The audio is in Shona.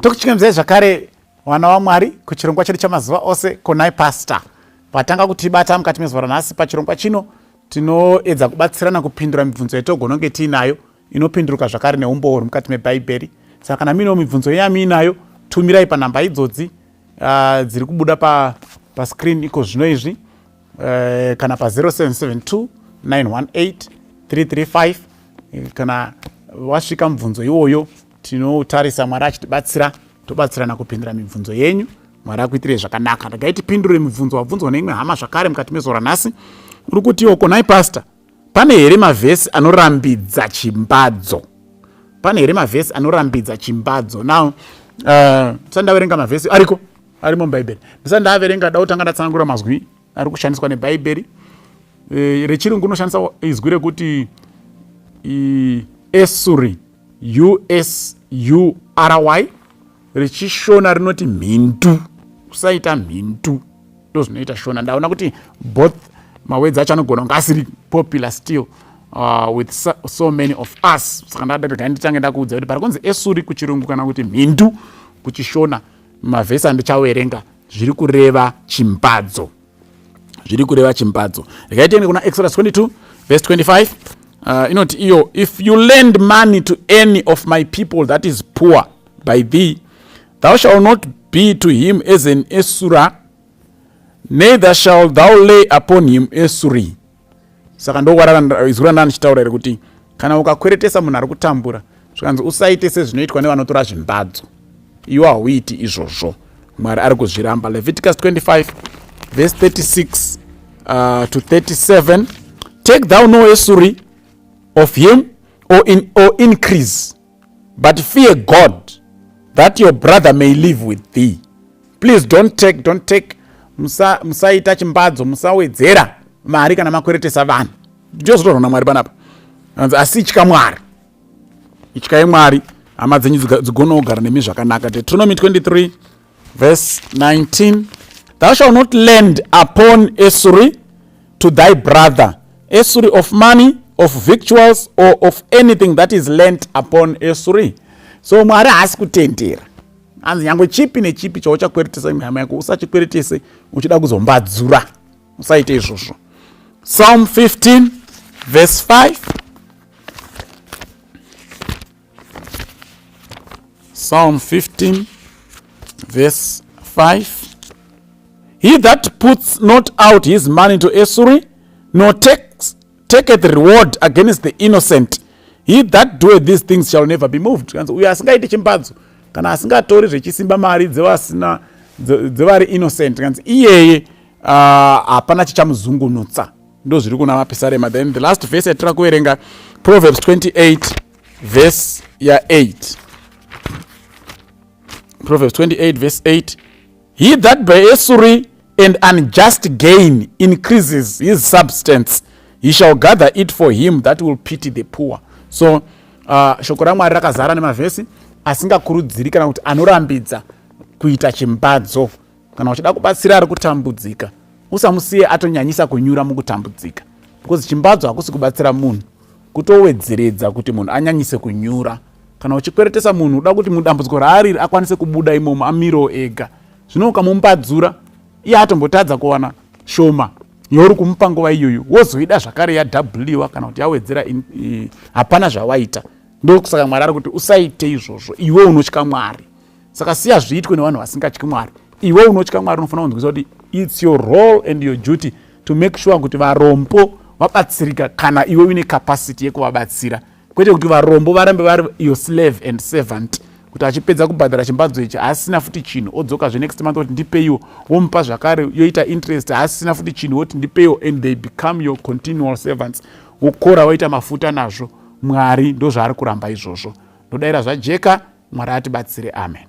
Tokuchingamidzai zvakare vana vaMwari kuchirongwa chedu chamazuva ose Konai Pastor. Patanga kutibata mukati mezuva ranhasi pachirongwa chino tinoedza kubatsirana kupindura mibvunzo yatogona kunge tiinayo inopinduruka zvakare neumbowo huri mukati mebhaibheri. Saka kana muinewo mibvunzo yamuinayo tumirai panhamba idzodzi dziri kubuda pa pascreen iko zvino izvi kana pa 0772 918 335. Kana wasvika mubvunzo iwoyo tinotarisa, Mwari achitibatsira tobatsirana kupindura mibvunzo yenyu. Mwari akuitirei zvakanaka. Regai tipindure mibvunzo wabvunzwa neimwe hama zvakare mukati mezuva ranhasi. Uri kutiwo, "Konai Pastor, pane here mavhesi anorambidza chimbadzo? Pane here mavhesi anorambidza chimbadzo?" Now ndisati ndaverenga mavhesi ariko arimo mubhaibheri, ndisati ndaverenga, da kutanga ndatsanangura mazwi ari kushandiswa nebhaibheri. Rechirungu unoshandisa izwi rekuti usury, usury. Rechishona rinoti mhindu. Usaita mhindu, ndo zvinoita Shona. Ndaona kuti both mawords acho anogona kunge asiri popular still with so many of us. Saka ndada nditange ndakuudza kuti pari kunzi usury kuchirungu kana kuti mhindu kuchishona, mavhesi andichawerenga zviri kureva chimbadzo, zviri kureva chimbadzo. Regai tiende kuna Exodus 22 verse 25. Inoti iyo, "If you lend money to any of my people that is poor by thee, thou shalt not be to him as an usurer, neither shall thou lay upon him usury." Saka ndoizwi randanga ndichitaura iri kuti kana ukakweretesa munhu ari kutambura, zvikanzi usaite sezvinoitwa nevanotora zvimbadzo. Iwe hauiti izvozvo, Mwari ari kuzviramba. Leviticus 25 verse 36 to 37: "Take thou no usury of him or increase, but fear God, that your brother may live with thee." Please don't take, don't take. Musaita chimbadzo, musawedzera mari kana makweretesa vanhu. Ndozvotorwa naMwari panapa. Anzi asi itya Mwari, ityai Mwari, hama dzenyu dzigone kugara nemi zvakanaka. Deuteronomy 23 verse 19: "Thou shalt not lend upon usury to thy brother, usury of money, of victuals, or of anything that is lent upon usury." So Mwari haasi kutendera. Anzi nyange chipi nechipi chauchakweretesa imwe hama yako, usachikweretese uchida kuzombadzura, usaite izvozvo. Psalm 15 verse 5. Psalm 15 verse 5: "He that puts not out his money to usury, nor taketh reward against the innocent, he that doeth these things shall never be moved." Kanzi uyo asingaiti chimbadzo kana asingatori zvechisimba mari dzevasina, dzevari innocent, kanzi iyeye hapana chichamuzungunutsa. Ndo zviri kuna Mapisarema. Then the last verse yatira kuverenga, Proverbs 28 verse ya8. Proverbs 28 verse 8: "He that by usury and unjust gain increases his substance, he shall gather it for him that will pity the poor." So shoko raMwari rakazara nemavhesi asingakurudziri kana kuti anorambidza kuita chimbadzo. Kana uchida kubatsira ari kutambudzika, usamusiye atonyanyisa kunyura mukutambudzika, because chimbadzo hakusi kubatsira munhu, kutowedzeredza kuti munhu anyanyise kunyura. Kana uchikweretesa munhu, uda kuti mudambudziko raariri akwanise kubuda imomo, amirewo ega. Zvino ukamumbadzura, iye atombotadza kuwana shoma yauri kumupa nguva iyoyo, wozoida zvakare yadhabhuliwa kana kuti yawedzera, hapana zvawaita. Ndokusaka Mwari ari kuti usaite izvozvo iwe unotya Mwari. Saka siya zviitwe nevanhu vasingatyi Mwari. Iwe unotya Mwari unofanira kunzwisa kuti it's your role and your duty to make sure kuti varombo vabatsirika kana iwe uine capacity yekuvabatsira, kwete kuti varombo varambe vari your slave and servant, kuti achipedza kubhadhara chimbadzo ichi haasina futi chinhu, odzokazve next month kuti ndipeiwo, womupa zvakare, yoita interest, haasina futi chinhu, woti ndipeiwo, and they become your continual servants, wokora waita mafuta nazvo. Mwari ndo zvaari kuramba izvozvo. Ndodayira zvajeka. Mwari atibatsire. Amen.